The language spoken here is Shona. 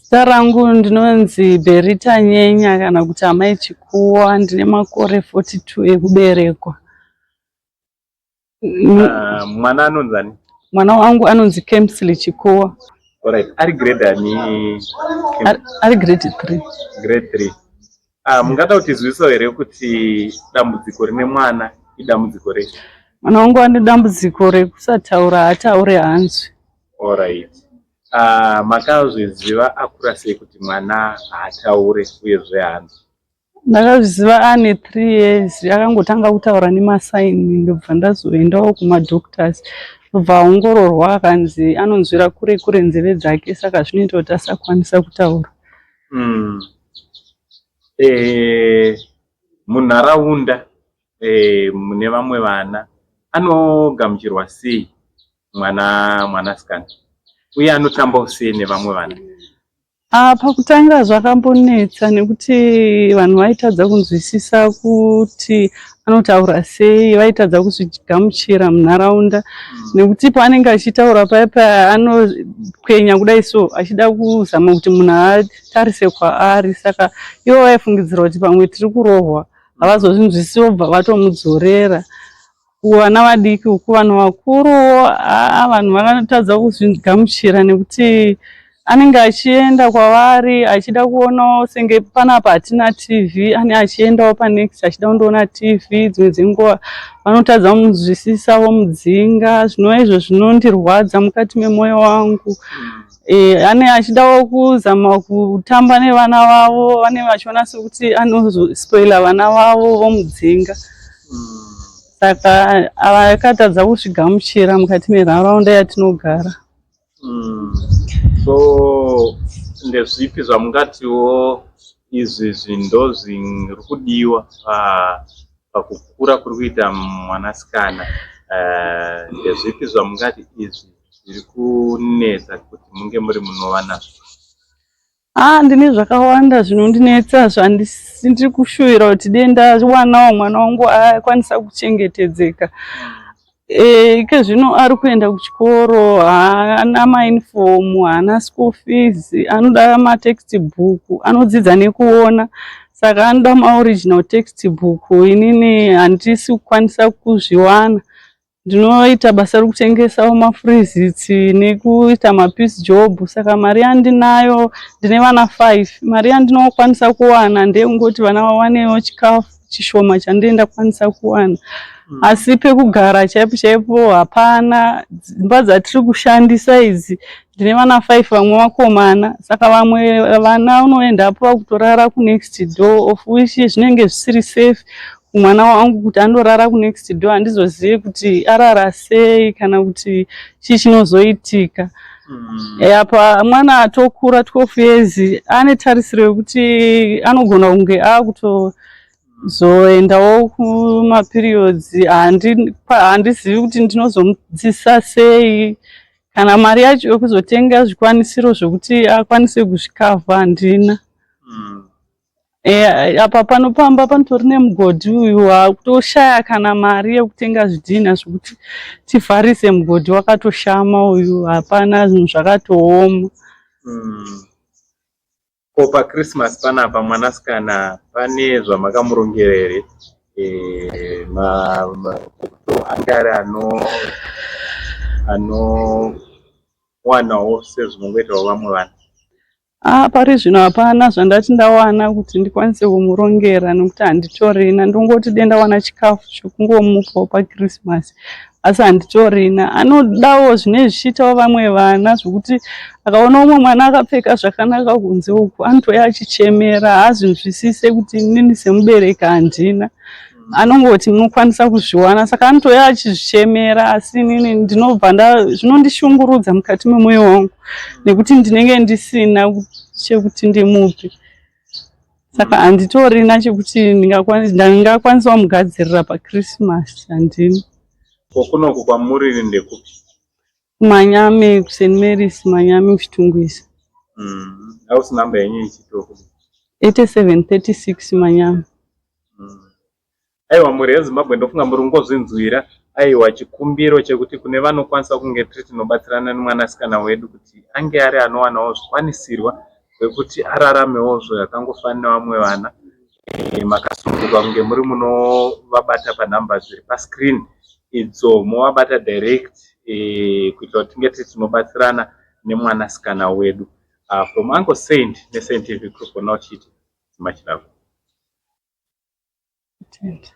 Zita rangu ndinonzi Berita Nyenya kana kuti Amai Chikuwa, ndine makore 42 ekuberekwa. Mwana anonzi ani? Mwana wangu anonzi Kemsley Chikuwa. Alright, ari grade ani? Ari grade 3. Grade 3. Mungada kutizivisa here kuti dambudziko rine mwana idambudziko rei? Mwana wangu ane dambudziko rekusataura, haataure, hanzwi. Alright. Makazviziva akura sei kuti mwana haataure uyezve haanzwi? Ndakazviziva ane 3 years, akangotanga kutaura nemasaini, ndobva ndazoendawo kumadoctors, ndobva aongororwa akanzi anonzwira kure kure nzeve dzake, saka zvinoita kuti asakwanisa kutaura. Munharaunda mune vamwe vana anogamuchirwa sei mwana mwanasikana uye anotambawo sei nevamwe vana? Pakutanga zvakambonetsa nekuti vanhu vaitadza kunzwisisa kuti anotaura sei, vaitadza kuzvigamuchira munharaunda nekuti paanenge achitaura paya paya anokwenya kudai so achida kuzama kuti munhu atarise kwaari, saka ivo vaifungidzira kuti pamwe tiri kurohwa, havazozvinzwisisi vobva vatomudzorera. Kuvana vadiki uku, vanhu vakuruwo vanhu vakatadza kuzvigamuchira nekuti anenge achienda kwavari achida kuonawo senge panapa hatina TV, ane achiendawo panext achida kundoona TV, dzimwe dzenguva vanotadza kumunzwisisa vomudzinga, zvinova izvo zvinondirwadza mukati memwoyo wangu. Ane achidawo kuzama kutamba nevana vavo, vanenge vachiona sekuti anozospoila vana vavo vomudzinga. Saka vakatadza kuzvigamuchira mukati menharaunda yatinogara. So ndezvipi zvamungatiwo izvi zvindo zviri kudiwa pakukura kuri kuita mwanasikana? Ndezvipi zvamungati izvi zviri kunetsa kuti munge muri munova nazvo? Ndine zvakawanda zvinondinetsa zvandiri kushuvira kuti dei ndawanawo mwana wangu akwanisa kuchengetedzeka. Ike zvino ari kuenda kuchikoro, haana maunifomu, haana school fees, anoda matextbook, anodzidza nekuona, saka anoda maoriginal textbook. Inini handisi kukwanisa kuzviwana. Ndinoita basa rekutengesawo mafreezits nekuita mapiece job, saka mari yandinayo, ndine vana 5, mari yandinokwanisa kuwana ndeyekungoti vana vawanewo chikafu chishoma chandinenge ndakwanisa kuwana, asi pekugara chaipo chaipo hapana. Dzimba dzatiri kushandisa idzi, ndine vana 5, vamwe vakomana, saka vamwe vana unoendapo vakutorara kunext door, of which zvinenge zvisiri safe kumwana wangu kuti andorara kunext door. Handizozivi kuti arara sei kana kuti chii chinozoitika. Apa mwana atokura 12 years, ane tarisiro yekuti anogona kunge akutozoendawo kumaperiods. Handizivi kuti ndinozomudzidzisa sei kana mari yacho yekuzotenga zvikwanisiro zvokuti akwanise kuzvikavha handina. Apa pano pamba panotori nemugodhi uyu, wakutoshaya kana mari yekutenga zvidhinha zvokuti tivharise mugodhi, wakatoshama uyu, hapana, zvinhu zvakatooma. Ko paChristmas panapa mwanasikana pane zvamukamurongera here? Ange ari anowanawo sezvinongoitawo vamwe vana? Pari zvino hapana zvandati ndawana kuti ndikwanise kumurongera nekuti handitorina. Ndongoti dei ndawana chikafu chekungomupawo paChristmas, asi handitorina. Anodawo zvinenge zvichiitawo vamwe vana zvokuti akaona umwe mwana akapfeka zvakanaka kunze uku anotouya achichemera, haazvinzwisise kuti inini semubereki handina. Anongoti munokwanisa kuzviwana, saka anotouya achizvichemera, asi inini ndinobva zvinondishungurudza mukati memwoyo wangu nekuti ndinenge ndisina chekuti ndimupe, saka handitorina chekuti ndingakwanisa kumugadzirira paChristmas, handina. Ko kunoku kwamuri ndekupi? Manyame, kuSt Mary's Manyame, kuChitungwiza. House number yenyu ichitoko? 8736 Manyame. Aiwa, mhuri yeZimbabwe, ndofunga muri kungozvinzwira. Aiwa, chikumbiro chekuti kune vanokwanisa kunge tiri tinobatsirana nemwanasikana wedu kuti ange ari anowanawo zvikwanisirwa. rekuti araramewo zvakangofanana nevamwe vana. Makasununguka kunge muri munovabata panhamba dziri pascreen idzo movabata direct kuitira kuti tinge tiri tinobatsirana nemwanasikana wedu. From Uncle Saint neSaint TV Group for now chiti much love. Tenda.